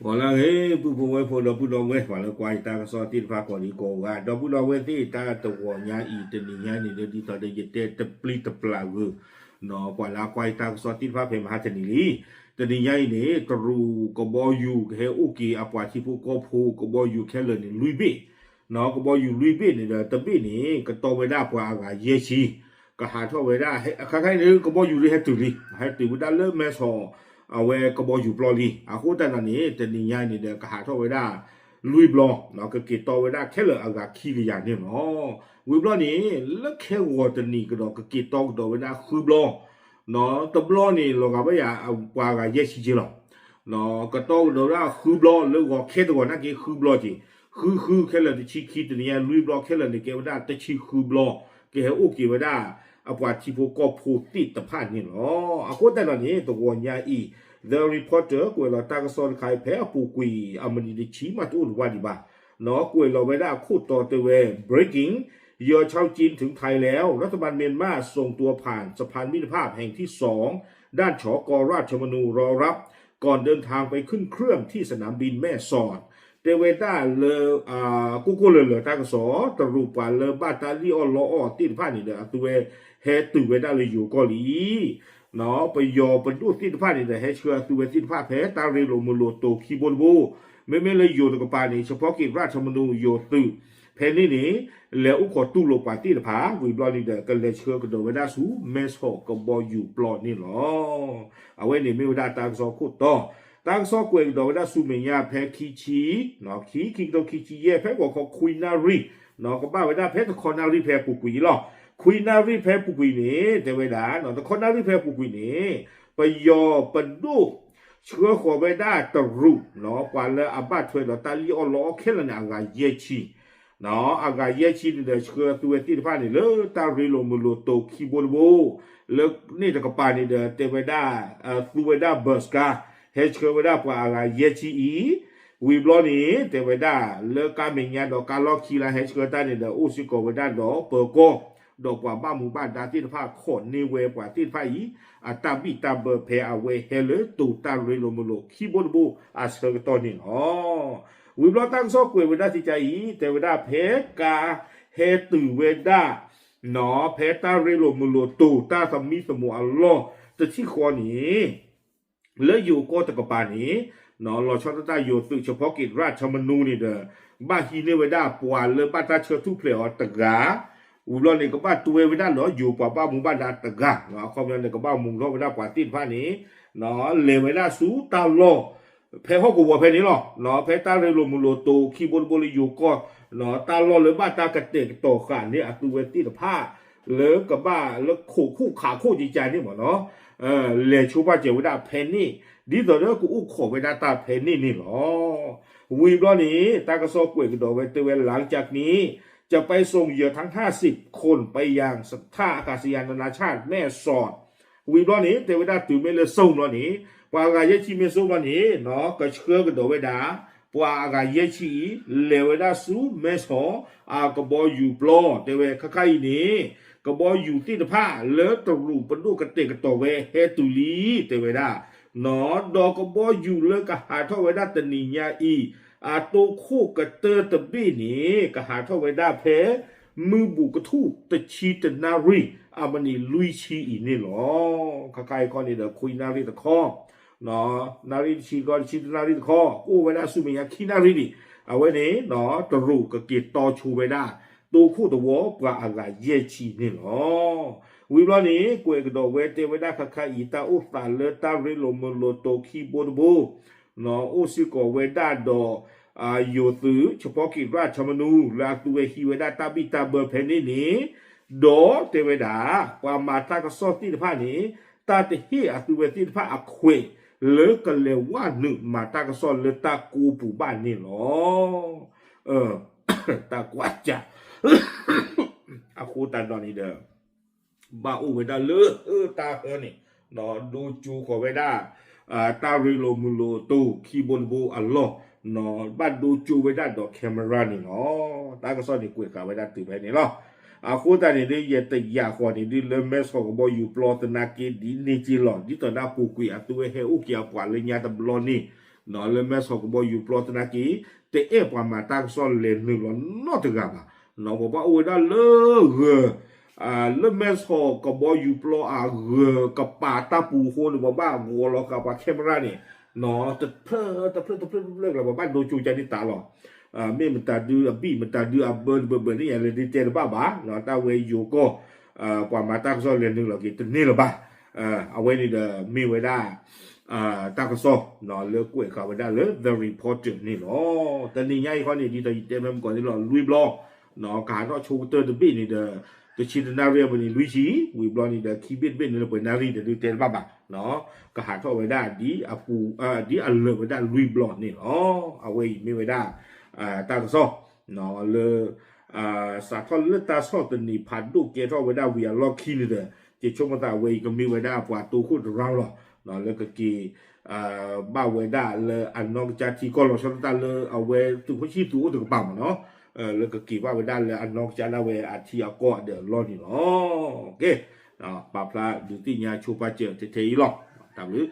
ဂီၤလၢအဂ့ၤ ပုၢ်ဖိဝဲၢ်ဖိ ဒီပုၢ်ဒီဝဲၢ် ပှၤလၢကွၢ်ယတၢ်ကစီၣ်သ့ၣ်တဖၣ် ကိးဒံကိးဂၤ ဒီပုၢ်ဒီဝဲၢ်သ့ၣ် တၢ်တဂီၤညါအံၤ တနံၤညါန့ၣ်ဒီး ဒ်သိးဒီးယတဲတပျံၤတပျၢ်ဂ့ၤ ပှၤလၢအကွၢ်ယတၢ်ကစီၣ်သ့ၣ်တဖၣ် ဖဲမဟါတနံၤလံ. တနံၤညါအံၤန့ၣ် တရူးကဘီယူၤ ကဟဲအိၣ်က့ၤအပှၤထံဖိကီၢ်ဖိ ကဘီယူၤခဲလၢာ်န့ၣ် လွံၢ်ဘ့ၣ် ကဘီယူၤလွံၢ်ဘ့ၣ်န့ၣ်ဒီး တဘ့ၣ်န့ၣ် ကတီၤဝဲဒၣ်ပှၤအဂၤယဲၢ်ဆံ ကဟးထီၣ်ဝဲဒၣ် ခါခါအံၤန့ၣ် ကဘီယူၤဒ်ဟဲတုၤလံ ဟဲတုၤဝဲဒၣ်လၢမဲဆီး အဝဲကဘီယူၤပျီလံ. အဃိသတးဒီးန့ၣ် တနံၤညါန့ၣ်ဒီး ကဟးထီၣ်ဝဲဒၣ် လွံၢ်ဘျီ ကက့ၤတီဝဲဒၣ်ခဲလၢာ်အဂၤခံကယၤန့ၣ်လီၤ. ဝံၤဘျီန့ၣ် လၢခဲဂီၤတနံၤကဒီး ကက့ၤတီကဒီးဝဲဒၣ်ဃုဘျီ တဘျီန့ၣ် လီၤဂာ်ဝဲယၤ ပှၤအဂၤယဲၢ်ဆံက့လီၤ. ကတီကဒီးဝဲဒၣ်ဃုဘျီ လၢဂီၤခဲတဂီၤနာ်က့ဃုဘျီက့ၤ ဃုဃုခဲလၢာ်တဆံခံ တနံၤညါလွံၢ်ဘျီခဲလၢာ်န့ၣ် ကဲဝဲဒၣ်တဆံဃုဘျီ ကဟဲအိၣ်က့ၤဝဲဒၣ် အပှၤထံဖိကီၢ်ဖိသ့ၣ်တဖၣ်န့ၣ်လီၤ. အဃိသတးဒီးန့ၣ် တဂီၤညါအံၤ The Reporter ကွဲးလီၤတၢ်ကစီၣ်တခါအံၤ ဖဲအပူၤကွံာ်အမံးနံးတဆံမးတအိၣ်တဝၢ်ဒံးဘၣ် ကွဲးလီၤဝဲဒၣ်အခိၣ်တီတဲဝဲ Breaking ယီၤဆၣ်ကၠံ ထုးထၢလဲၣ် รัฐบาลเมียนมาส่งตัวผ่านสะพานมิตรภาพแห่งที่สอง ด้านชก.ราชมนู รอรับ ก่อนเดินทางไปขึ้นเครื่องที่สนามบินแม่สอด တဲဝဲဒၣ်လၢ ကိၢ်ကိၢ်လၢၤလၢၤတၢ်ကစီၣ် တရူးပှၤလၢဘၣ်တၢ်လံၣ်အီၣ်လီအီၣ်သ့ၣ်တဖၣ်န့ၣ်ဒီး အသုဝဲဟဲတုၤဝဲဒၣ်လၢယိၤကီၢ်လံ ပယီၤပဒိၣ်သ့ၣ်တဖၣ်န့ၣ်ဒီး ဟဲဆှၢအသုဝဲသ့ၣ်တဖၣ်ဖဲတၢ်ရ့လိာ်မုာ်လိာ်တိၤခံဘိတဘိ မ့မ့ၢ်လၢယိၤတကပၤန့ၣ် เฉพาะกิจราชมนู ယိၤသုး ဖဲန့ၣ်န့ၣ် လဲၤအိၣ်ခိးတူၢ်လိာ်ပှၤသ့ၣ်တဖၣ် ဝံၤဘျီန့ၣ်ဒီး ကလဲၤဆှၢကဒီးဝဲဒၣ်ဆူ မဲဆီးကဘီယူၤပျီန့ၣ်လီၤ. အဝဲန့ၣ်မ့ၢ်ဝဲဒၣ်တၢ်ကစီၣ်ခိၣ်တီ တၢ်ကစီၣ်ကွဲးကဒီးဝဲဒၣ်ဆူမဲာ်ညါဖဲခံဆံ ခံ ခံကထိခံဆံယဲၢ် ဖဲဂီၤခီခွံနၣ်ရံၣ် ကဘၣ်ဝဲဒၣ်ဖဲတခီနၣ်ရံၣ်ဖဲအပူၤကွံာ်လီၤ. ခွံနၣ်ရံၣ်ဖဲအပူၤကွံာ်န့ၣ် တဲဝဲဒၣ် တခီနၣ်ရံၣ်ဖဲအပူၤကွံာ်န့ၣ် ပယီၤပဒိၣ် ဆှၢဃီၤဝဲဒၣ်တရူး ပှၤလၢအဘၣ်ထွဲဒီးတၢ်လံၣ်အီၣ်လီအီၣ်ခဲလၢာ်န့ၣ် အဂၤယဲၢ်ဆံ အဂၤယဲၢ်ဆံန့ၣ်ဒီး ဆှၢသုဝဲသ့ၣ်တဖၣ်န့ၣ် လၢတၢ်ရ့လိာ်မုာ်လိာ်တိၤခံဘိတဘိ လၢန့ၣ်တကပၤန့ၣ်ဒီး တဲဝဲဒၣ် သူဝဲဒၣ် bus ကါ ဟဲဆှၢဝဲဒၣ်ပှၤအဂၤယဲၢ်ဆံအံၤ ဝံၤဘျီန့ၣ် တဲဝဲဒၣ် လၢကါမဲာ်ညါဒီးကါလီၢ်ခံလၢဟဲဆှၢတၢ်န့ၣ်ဒီး အိၣ်စ့ၢ်ကီးဝဲဒၣ်ဒီးပၢၤကီၢ် ဒီးပှၤဘၣ်မူဘၣ်ဒါသ့ၣ်တဖၣ် ခိးန့ၢ်ဝဲပှၤသ့ၣ်တဖၣ်အံၤ အတၢ်ဘံၣ်တၢ်ဘၢဖဲအဝဲဟဲလၢတိၤတၢ်ရ့လိာ်မုာ်လိာ်ခံဘိတဘိအဆၢကတီၢ်န့ၣ်လီၤ. ဝံၤဘျီတၢ်ကစီၣ်ကွဲးဝဲဒၣ်စံးကါအံၤ တဲဝဲဒၣ်ဖဲကါ ဟဲတုၤဝဲဒၣ် ဖဲတၢ်ရ့လိာ်မုာ်လိာ်တိၤ တၢ်သမံသမိးအလီၢ်တထံၣ်ဃီန့ၣ် လၢယိၤကီၢ်တကပၤန့ၣ် လီၤဆီဒၣ်တၢ်ယိၤသုး เฉพาะกิจราชมนู န့ၣ်ဒီး ဘၣ်ဟံးန့ၢ်ဝဲဒၣ်ပှၤလၢဘၣ်တၢ်ဆၢထူၣ်ဖျဲးအီၤတဂၤ ဝံၤဘျီန့ၣ် ကဘၣ်တွဲဝဲဒၣ်လၢယိၤပှၤဘၣ်မူဘၣ်ဒါတဂၤ အခီပညီန့ၣ် ကဘၣ်မူထီၣ်ဝဲဒၣ်ပှၤသ့ၣ်တဖၣ်န့ၣ် လဲၤဝဲဒၣ်ဆူတၢ်လီၢ် ဖဲဟီၣ်ကဝီၤဖဲန့ၣ်လီၤ. ဖဲတၢ်ရ့လိာ်မုာ်လိာ်တိၤခံဘိတဘိလၢယိၤကီၢ် တၢ်လီၢ်လၢဘၣ်တၢ်ကတဲာ်ကတီၤဃာ်န့ၣ် အသုဝဲသ့ၣ်တဖၣ် လၢကဘၣ်လၢခိးခိၣ်ခးခိၣ်ကကန့ၣ်မ့ၢ်နီၤ လဲၤဆိဘၣ်စၢၤဝဲဒၣ်ဖဲန့ၣ် ဒ်သိးဒီးကအိၣ်ခိးဝဲဒၣ်တၢ်ဖဲန့ၣ်န့ၣ်လီၤ. ဝံၤဘျီန့ၣ် တၢ်ကစီၣ်ကွဲးကဒီးဝဲတဲဝဲ หลังจากนี้ จะไปส่งเหยื่อทั้งห้าสิบคนไปยังท่าอากาศยานนานาชาติแม่สอด ဝံၤဘျီန့ၣ် တဲဝဲဒၣ်တုၤမ့ၢ်လၢ ส่ง ဘျီန့ၣ် ပှၤအဂၤယဲၢ်ဆံမ့ၢ် ส่ง ဘျီန့ၣ် ကဆှၢကဒီးဝဲဒၣ် ပှၤအဂၤယဲၢ်ဆံအံၤ လဲၤဝဲဒၣ်ဆူမဲဆီး အကဘီယူၤပျီ တဲဝဲခါခါအံၤန့ၣ် ကဘီယူၤသ့ၣ်တဖၣ်လၢတရူးပဒိၣ်ကတဲာ်ကတီၤဝဲဟဲတုၤလံ တဲဝဲဒၣ် ဒီးကဘီယူၤလၢကဟးထီၣ်ဝဲဒၣ်တနံၤညါအံၤ အတိခိၣ်ကတၢၢ်တဘ့ၣ်န့ၣ် ကဟးထီၣ်ဝဲဒၣ်ဖဲ မုၢ်ဘူးကထူၣ်တဆံတနၣ်ရံၣ် အမံးနံးလွံၢ်ဆံအံၤန့ၣ်လီၤ. ခါခါအံၤခီန့ၣ်ဒီး ခွံနၣ်ရံၣ်တခီ နၣ်ရံၣ်တဆံတခီ တဆံတနၣ်ရံၣ်တခီ ကအိၣ်ဝဲဒၣ်ဆူမဲာ်ညါခံနၣ်ရံၣ်န့ၣ် အဝဲန့ၣ် တရူးကက့ၤတီဆိဝဲဒၣ် တိခိၣ်သဝီပှၤအဂၤယဲၢ်ဆံန့ၣ်လီၤ. ဝံၤဘျီန့ၣ် ကွဲးကဒီးဝဲတဲဝဲဒၣ်ခါခါအံၤ တၢ်အိၣ်သးလၢတၢ်ရ့လိာ်မုာ်လိာ်တိၤခံဘိတဘိ အိၣ်စ့ၢ်ကီးဝဲဒၣ်ဒီး ယိၤသုး เฉพาะกิจราชมนู လၢအသုဝဲဟံးဝဲဒၣ်တၢ်ဘံၣ်တၢ်ဘၢဖဲန့ၣ်န့ၣ် ဒီးတဲဝဲဒၣ် ပှၤမၤတၢ်ကစီၣ်သ့ၣ်တဖၣ်န့ၣ် တၢ်တဟ့ၣ်အသုဝဲသ့ၣ်တဖၣ်အခွဲး လၢကလဲၤဝဲနုာ်မၤတၢ်ကစီၣ်လၢတၢ်ကိးပူၤဘၣ်န့ၣ်လီၤ. တၢ်ကွၢ်ကၢ် အဃိသတးဒီးန့ၣ်ဒီး ဘၣ်အိၣ်ဝဲဒၣ်လၢ တၢ်ဟၢန့ၣ် ဒိကၠိဃီၤဝဲဒၣ် တၢ်ရ့လိာ်မုာ်လိာ်တိၤခံဘိတဘိအလီၢ် ဘၣ်ဒိကၠိဝဲဒၣ်ဒီး camera န့ၣ်လီၤ. တၢ်ကစီၣ်န့ၣ်ကွဲးဃာ်ဝဲဒၣ်တုၤဖဲန့ၣ်လီၤ. အဃိသတးန့ၣ်ဒုး ယတယာ်ဃီၤန့ၣ်ဒုး လၢမဲဆီးကဘီယူၤပျီသနာ်က့ဒ်န့ၣ်က့လီၤ. ဒ်သိးဒၣ်ပူၤကွံာ်အသုဝဲဟဲအိၣ်က့ၤအပှၤလၢညါတဘျီန့ၣ် လၢမဲၢ်ဆီးကဘီယူၤပျီသနာ်က့ တအဲၣ်ပှၤမၤတၢ်ကစီၣ်လဲၤနုာ်လီၤနီတဂၤဘၣ်. ပှၤဘၣ်အိၣ်ဝဲဒၣ်လၢဂၢၤ လၢမဲၢ်ဆီးကဘီယူၤပျီအဂၢၤကပၤတၢ်ပူၤအဃိန့ၣ် ပှၤဘၣ်ဂီၤလီၤဃာ်ပှၤ camera န့ၣ် တဖျၢၣ်တဖျၢၣ်တဖျၢၣ်တဖျၢၣ်ကျါ ပှၤဘၣ်ဒိကၠိကၠါန့ၢ်တၢ်လီၤ. မ့ၢ်မတၤဒုအဘံၣ် မတၤဒုအဘၢတဘၢဘၢန့ၣ် ယလဲၤဒုးတဲတဘၣ်ဘၣ်, တၢ်ဝဲယိၤကီၢ် ပှၤမၤတၢ်ကစီၣ်လဲၤနုာ်လီၤက့ၤတန့ၢ်လၢၤဘၣ်. အဝဲန့ၣ်ဒီးမ့ၢ်ဝဲဒၣ် တၢ်ကစီၣ် လၢကွဲးဃာ်ဝဲဒၣ်လၢ The Reporter န့ၣ်လီၤ. တနံၤညါအံၤဃီန့ၣ် ဒ်သိးယတဲမ့ၢ်မကီးန့ၣ်လီၤ လွံၢ်ဘျီ ကဟးထီၣ်ဆိကတၢၢ်တဘ့ၣ်န့ၣ်ဒီး တဆံတနၣ်ရံၣ်အပူၤန့ၣ် လွံၢ်ဆံ, ဝံၤဘျီန့ၣ်ဒီး ခံဘ့ၣ်တဘ့ၣ်န့ၣ်လၢပှဲၤနၣ်ရံၣ်ဒီးဒုးတဲတဘၣ်ဘၣ်, ကဟးထီၣ်ဝဲဒၣ်ဒ်အပူၤ ဒ်အလၢာ်ဝဲဒၣ်လွံၢ်ဘျီန့ၣ်လီၤ. အဝဲအံၤမ့ၢ်ဝဲဒၣ် တၢ်ကစီၣ် လၢ စးထီၣ်လၢတၢ်ဆီၣ်သနံးဖးဒိၣ်ကဲထီၣ်ဝဲဒၣ်ဝံၤအလီၢ်ခံန့ၣ်ဒီး ယဆိကမိၣ်သးအဝဲအံၤကမ့ၢ်ဝဲဒၣ်ပှၤတိခိၣ်တရၢလီၤ. လၢကက့ၤ ဘၣ်ဝဲဒၣ်လၢအနီၢ်ကစၢ်ထံကီၢ်လီၤဆီဒၣ်တၢ်လၢအဝဲသုးခိၣ်ဆံၣ်သူးအိၣ်တကပၤမ့ၢ်နီၤ, လၢကက့ၤဘၣ်ဝဲဒၣ်လၢအနီၢ်ကစၢ်ဒၣ်ဝဲအထံအကီၢ်အဒၢးအလီၢ်န့ၣ်လီၤ. ကဲ ပာ်ဖျါဒုးသ့ၣ်ညါဆိပာ်စၢၤထဲထဲအံၤလီၤ. တၢ်ဘျုး